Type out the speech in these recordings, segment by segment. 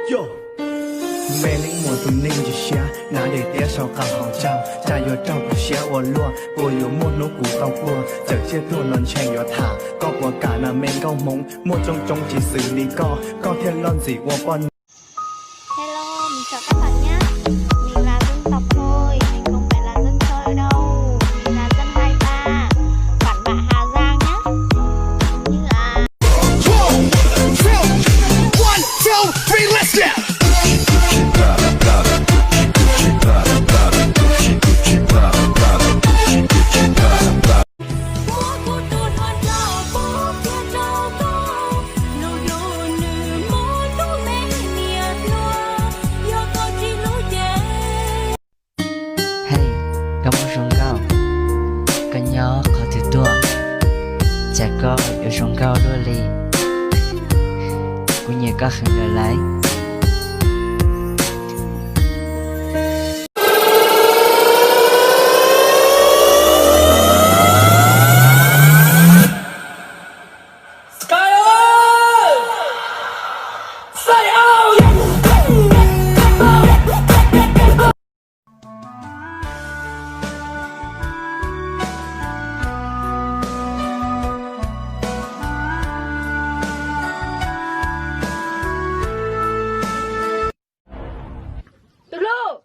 Yog, me leej muam tus neeg ntsis siab, hnav daim tiab sau qab hauv tsaug, cas yuav raug kuv siab ua luaj, puas yuav muaj hnub kuv tau puag, txawm tsiaj tuag los ntshai yuav tham, koj puas kam na me nkauj hmoob, muaj coob coob tsis xws li koj, koj thiaj loj ntxim ua poj niam. Hello, mình chào các bạn nhé. Mình là dân tộc Thôi, mình không phải là dân Thơ đâu. Mình là dân hai ba, bản bạ Hà Giang nhé. Như là One, two, three, let's go! Muab kuv tus hluas nraug pub kiag rau koj, lub hlub nws muaj lub me niam hluas, yog koj tsis hlub ces. Hey, koj muaj zoo nkauj, koj nyob qhov twg tuaj, cas koj yuav zoo nkauj luaj li? Kuv nyiam koj heev lawm lauj. Tus hlub,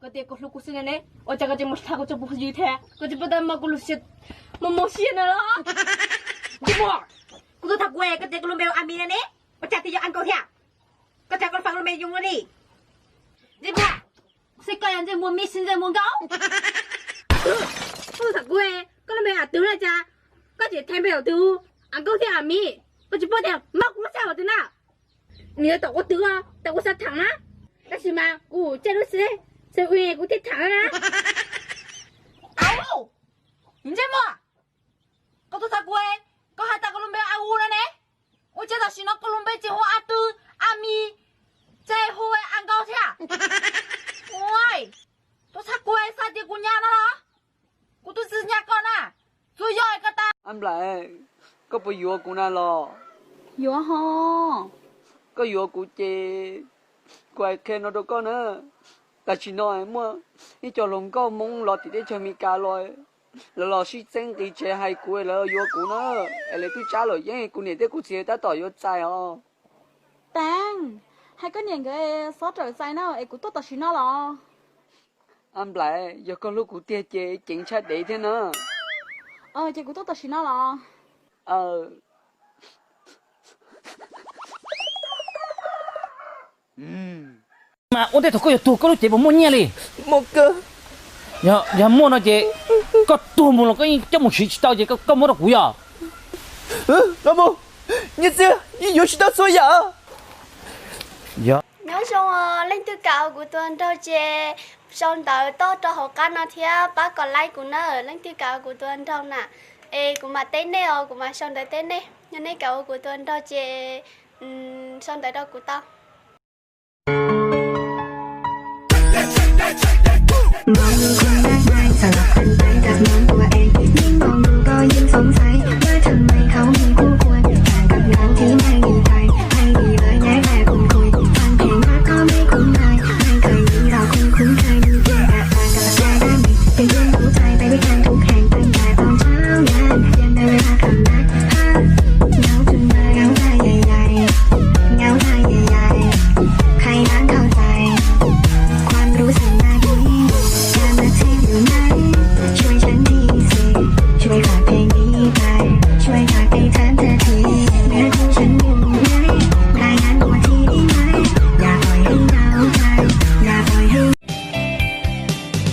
koj tias koj hlub kuv xwb na ne, ua cas koj tseem mus tham kuv tsoom phooj ywg thiab? Koj tsis paub tab muab kuv lub siab, muab muag siab na los? Kuv tuaj tham kuv, koj tias koj lub npe ua A Mi na ne, ua cas thiaj yog A Nkauj thiab? Koj cas koj faj lub npe zoo ua li? Xij koj yog ntsej muag me xwb ntsej muag nkauj. Koj tham kuv, koj lub npe A Twv na cas koj tseem thaiv npe A Twv, A Nkauj thiab A Mi? Koj tsis paub tias muab kuv lub xab hauv twg na? Nws yog tom kuv twv, tom kuv xab tham na. Tab sis mas kuv caij lub xab, xab ui kuv thiaj tham na. Au, ntsej muag, koj tuaj tham kuv, koj hais tas koj lub npe A U na ne, ua cas tam sim no koj lub npe tseem hu A Twv, A Mi, tseem hu A Nkauj thiab? Ua, tuaj tham kuv xav tias kuv nyab no los? Kuv twb tsis nyab koj na, tsuas yog koj tas. Ab Nplaim, koj puas yuav kuv na los? Yuav ho. Koj yuav kuv ces kuv hais qhia no rau koj na. Tam sim no muaj ib co hluas nkauj Hmoob los tim teb chaws Amelikas los, lawv los sib txeeb nqis tsev hais kuv lawv yuav kuv na, es lawv twb tsab luam yeeb kuv niam thiab kuv txiv tab tom yuav txais os. Teeb, hais koj niam nkawd xob rawm txais na es kuv tuaj tam sim no los. Ab Nplaim, yog koj hlub kuv tiag ces ceev tshaj dev thiab na. Ces kuv tuaj tam sim no los. Mas ua ntej thaum koj yuav tuag koj lub cev puas muaj nyiaj li? Yog muaj no ces koj tuag mus los koj yeej coj mus siv tsis tau ces koj muab rau kuv yog. Los mus, nyiaj txiag yeej yuav tsis tau txhua yam. Nyob zoo, leej twg kam ua kuv tus hluas nraug ces sau ntawv tuaj rau hauv qab no thiab pab kom like kuv na. Leej twg kam ua kuv tus hluas nraug na, es kuv mam teb nej os, kuv mam sau ntawv teb nej. Yog nej kam ua kuv tus hluas nraug ces sau ntawv rau kuv tau.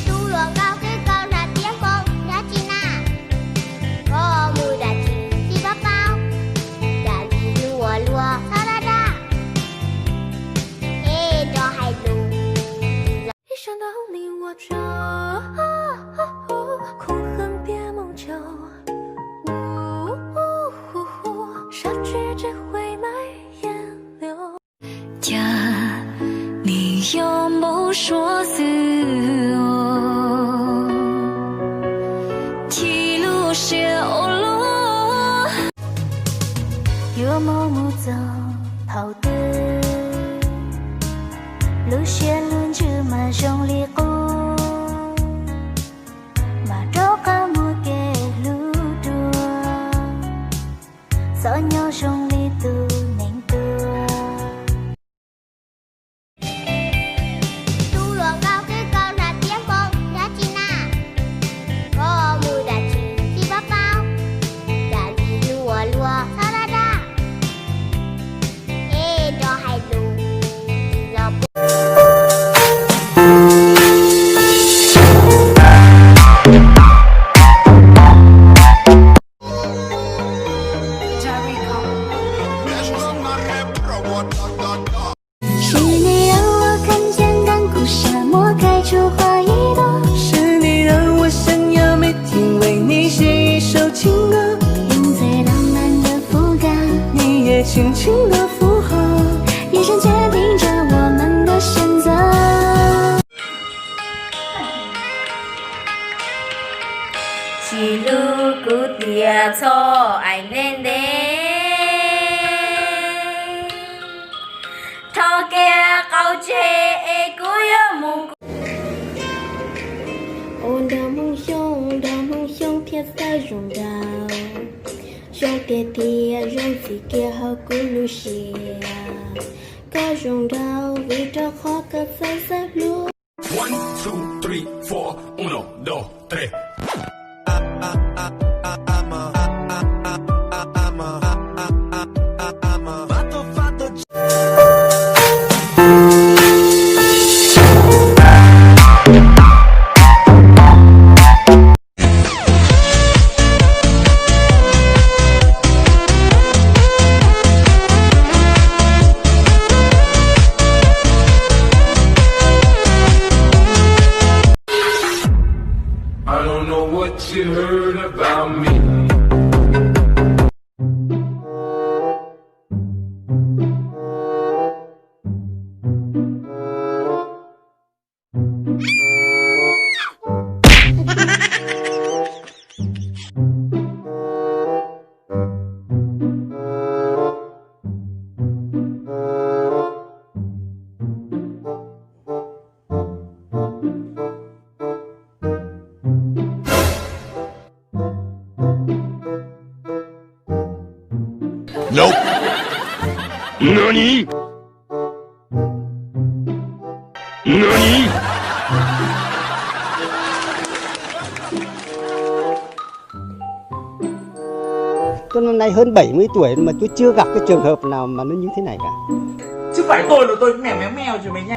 Tus hluas nkauj twb tau hnav tiab npoo dab tsi na? Koj mus dab tsi tsis paub paub, dab tsi ua luaj txhob dab dab, es nrog hais lus. 一想到你我就哭，恨别梦久。 Cas nws yog npau suav xwb os. Chim lub siab ua luaj Yuav mus mus txog thaum twg, lub siab lub ntsws mas zoo li qub, mas rov qab muaj kev hlub dua, txom nyem zoo li tus neeg tuag. Tus hluas nkauj kawg nkaus hnav tiab npoo dab tsi na? Koj mus dab tsi tsis paub paub? Dab tsi luag luag txhob dab dab, es nrog hais lus los puas.是你让我看见干枯沙漠开出花一朵，是你让我想要每天为你写一首情歌，用最浪漫的副歌，你也轻轻地附和，眼神决定着我们的选择。 Tsis hlub kuv tiag txhob aim ntev ntev, rho kiag qau tseg es kuv yuav mus. Ua nrog Hmoob Xyooj, nrog Hmoob Xyooj thiaj txawj zoo nraug, zoo tiag tiag zoo txim kiag hauv kuv lub siab. Koj zoo nraug vim rau qhov koj txawj xeeb hlub. One, two, three, four, uno, dos, tres. I don't know what you heard about me. Nope. Nani? Nani? Tôi năm nay hơn bảy mươi tuổi mà tôi chưa gặp cái trường hợp nào mà nó như thế này cả. Chứ phải tôi là tôi mèo mèo mèo chứ mày nhá.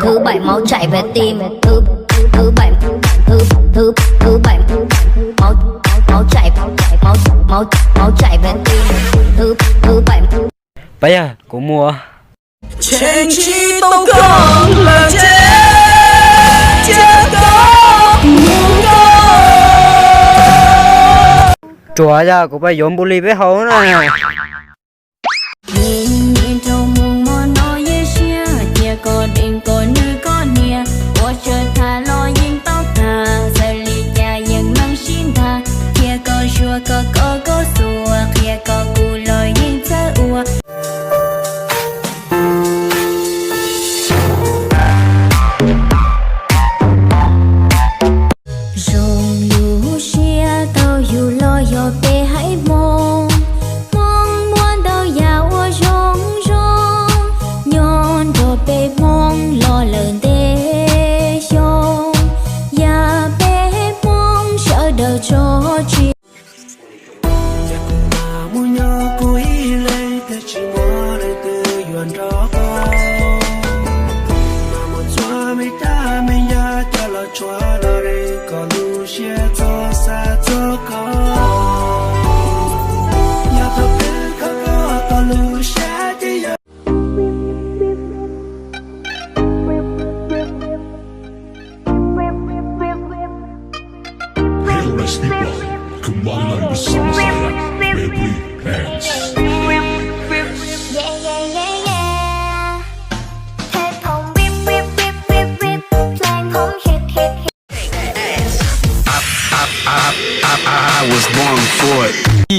Thứ bảy máu chảy về tim, thứ thứ bảy thứ thứ thứ bảy máu máu chảy máu máu máu chảy về tim, thứ thứ bảy. Pab yog kuv muaj. Cheem tsis tau koj lawm ces cia koj mus koj. Ruam yog kuv pab yuav npu li peb haus na. Yeej niaj rau mus mo no yeej siab, cia koj deev koj nws koj niam, ua tsawg tham los yeej tau tham, txawm li cas yeej meem sib ntag, cia koj suav koj koj koj xuas, qhia koj kuv los yeej txawj ua. Zoo lub siab tau yug los yog peb haiv Hmoob, Hmoob muaj ntau yam uas zoo zoo.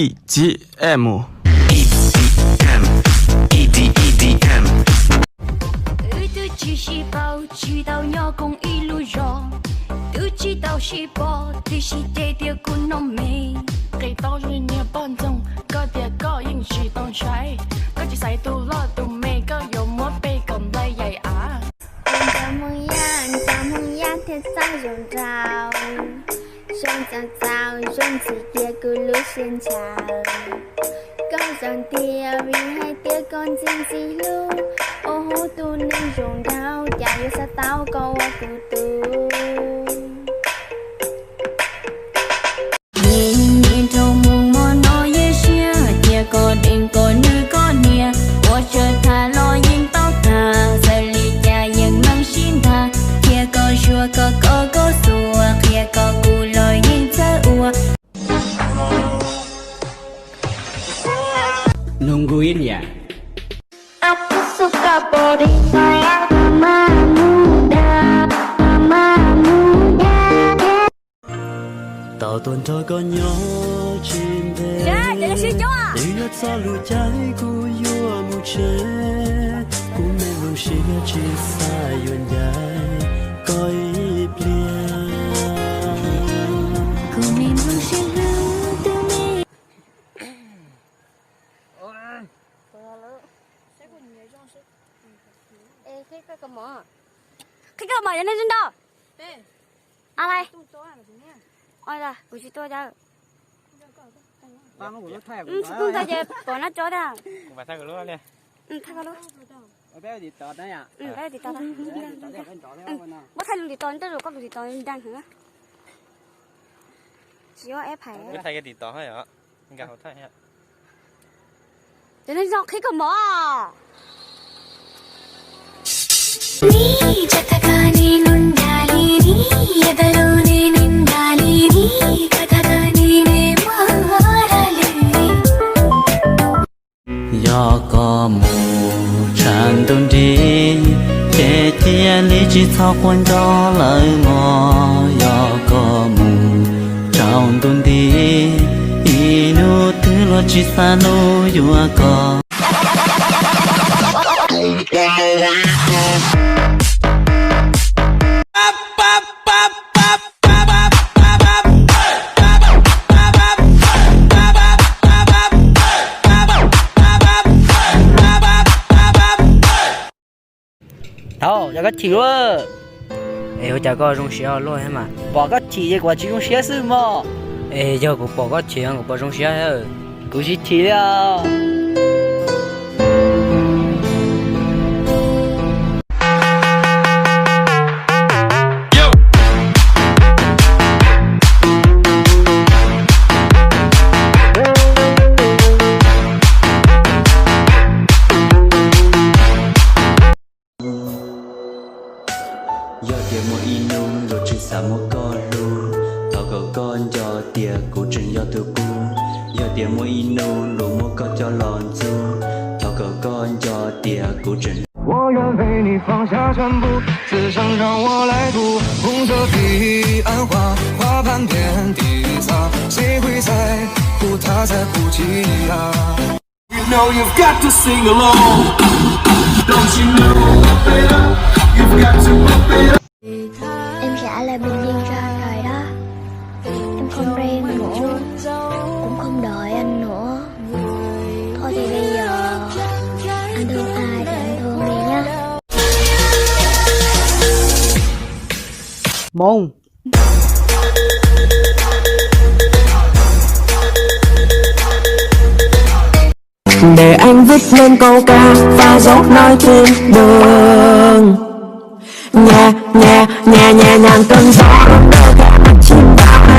E D M. Wb twb tsis sib paub, tsis tau nyob koom ib lub zos, twb tsis tau sib pom, tiam sis ces tias kuv no me. Qis tau zoo niag poj ntxoog, koj tias koj yeej tsis tau ntshai, koj tsis xaiv tus loj tus me, koj yuav muab peb kom nplai yaim av. Ntxawm Hmoob Yaj, ntxawm Hmoob Yaj thiaj txawj zoo nraug, zoo txawv txaus, zoo ntxim cia kuv lub siab ntshaw. Koj zoo tiag vim hais tias koj ntxim ntxim hlub, ua huv tus neeg zoo nraug, cas yuav xav tau koj ua kuv tub. Nim niam rau mus hmo no yeej siab, cia koj deev koj nws koj niam, ua tsawg tham los yeej tau tham, xav li cas yeej meem sib ntag, cia koj suav koj koj koj xuas, qhia koj kuv los yeej txawj ua. Nug nkuj ib niam. Tau tuaj nrog koj nyob tsis ntev, twb yog txoj lus caij kuv yuav mus tsev, kuv me nplooj siab tsis xav yuav ncaim koj ib pliag. Kuv me nplooj siab hlub tus me. Qhib koj mom, qhib koj mom yog neeg zoo nraug. A lais, kuv tsis tuaj cas. Tsis tuaj ntau ces pom nab tso tiag. Peb tiv tos, muab thaij lub tiv tos, nraj zus koj lub tiv tos nreeg heev. Tsis ob eb phais. Cov neeg zoo qhib koj mov. Yog koj mus tshav ntuj nrig, ces cia li tsis txhob quaj nco lawm mog. Yog koj mus tsaus ntuj nti, ib hnub twg luag tsis xav hlub yuav koj. Thaum yog koj chim luaj. Es ua cas koj zoo siab luaj thiab mas? Pom koj chim ces kuv tsis zoo siab xwb mog. Es yog kuv pom koj chim kuv puas zoo siab? Kuv tsis chim li os. Yog tias muaj ib hnub luag tsis xav muab koj hlub, thov kom koj nco tias kuv tseem yog tus qub. Yog tias muaj ib hnub luag muab koj coj los ntxub, thov kom koj nco tias kuv tseem Em sẽ là bình minh cho anh rồi đó. Em không quen nữa, cũng không đợi anh nữa. Thôi thì bây giờ anh thương ai thì anh thương đi nhé. Mông. Để anh viết lên câu ca và giọng nói trên đường. Nhẹ, nhẹ, nhẹ, nhẹ nhàng cơn gió đón đưa kẻ mắt chim bao.